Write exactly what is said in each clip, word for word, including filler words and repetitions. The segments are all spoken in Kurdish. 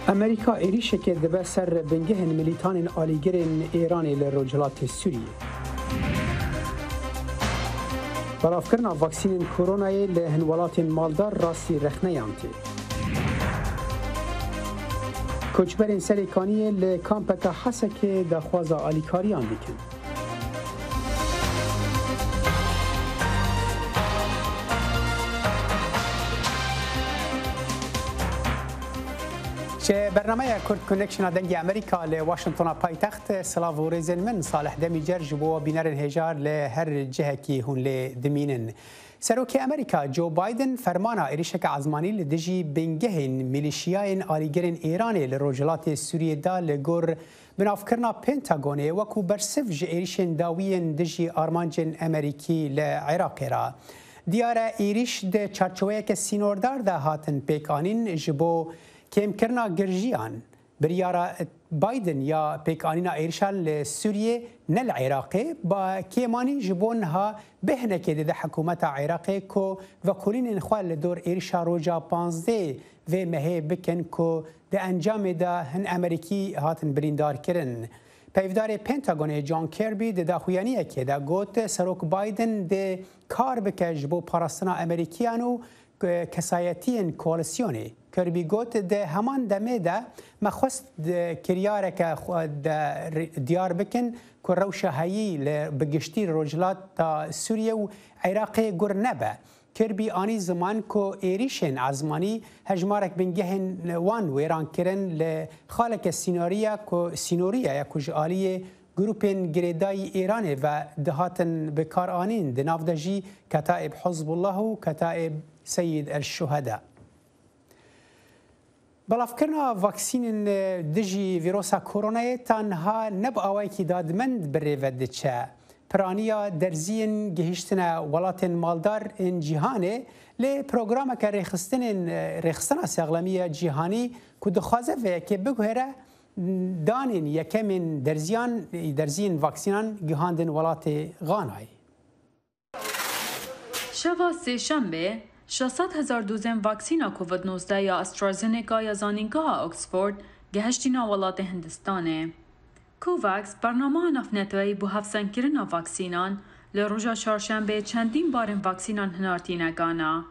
Amerîka êrîşekê dibe ser bingehên milîtanên alîgirên Êranê li rojhilatê Sûriyê. Belavkirina vaksînên koronayê li hin welatên maldar rastî rexneyan tê. Koçberên Serêkaniyê li kampeke Hesekê daxwaza alîkariyan dikin. Ji bernameya Kurd Connection a Dengê Amerîka li Washingtona paytext, silav û rêzên min Salih Demîcer ji bo bînerên hêja li her cihekî hûn lê dimînin. Serokê Amerîka Joe Biden fermana êrişeke ezmanî li dijî bingehên milîşiyayên alîgirên Êranê li rojhilatê Sûriyê da li gor binavkirina Pentagonê wekû bersiv ji êrişên dawiyên dijî armancên Amerîkî li Iraqê re. Diyar e, êrîş di çarçoweyeke sînordar de hatin pêkanîn ji bo kêmkirina girjiyan. Biryara Biden ya pêkanîna êrişan li Sûriyê ne li Iraqê, ba kêmanî ji bo niha bêhnekê dide hikûmeta Iraqê ku vekolînên xwe li dor êrişa roja panzdeh vê mehê bikin ku di encamê de hin Amerîkî hatin birîndarkirin. Peyvdarê Pentagonê John Kirby di daxuyaniyekê de got, Serok Biden dê kar bike ji bo parastina Amerîkiyan û kesayetiyên koalîsyonê. Kirby got, di heman demê de me xwest di kiryareke xwe de ri-, diyar bikin ku rewşa heyî li bi giştî rojhilata Sûriye û Iraqê gur nebe. Kirby anî ziman ku êrîşên ezmanî hejmarek bingehên wan wêran kirin li xaleke sînoriya ku, sînoriya ya ku ji aliyê grûpên girêdayî Îranê ve dihatin bikaranîn, di nav de jî Ketaîb Hizbullah û Ketaîb Seyîd el Şuheda. Belavkirina vaksînên dijî vîrosa koronayê ta niha ne bi awayekî dadmend bi rê ve diçe. Piraniya derziyên gihiştine welatên maldar ên cîhanê, lê programeke rêxistinên, rêxistina sexlemî ya cîhanî ku dixwaze vê yekê biguhere, danên yekemên derziyan, derziyên vaksînan gihandin welatê Ganayê. Şeva Sêşemê, şeş sed hezar dozên vaksîna Covid nozdeh ya AstraZeneca ya Zanîngeha Oxford gihiştîne welatê Hindistanê. COVAX, bernameya navneteweyî bo hevsengkirina vaksînan, li roja Çarşembê çendîn barên vaksînan hinartîne Gana.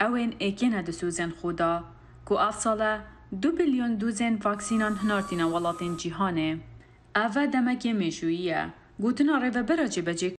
Ew ên êkê ne di sozên xwe de, ku ev sale du bilyon dozên vaksînan hinartîne welatên cîhanê. Ev e demekê mêjûyî ye. Gotina rêvebera cêbecê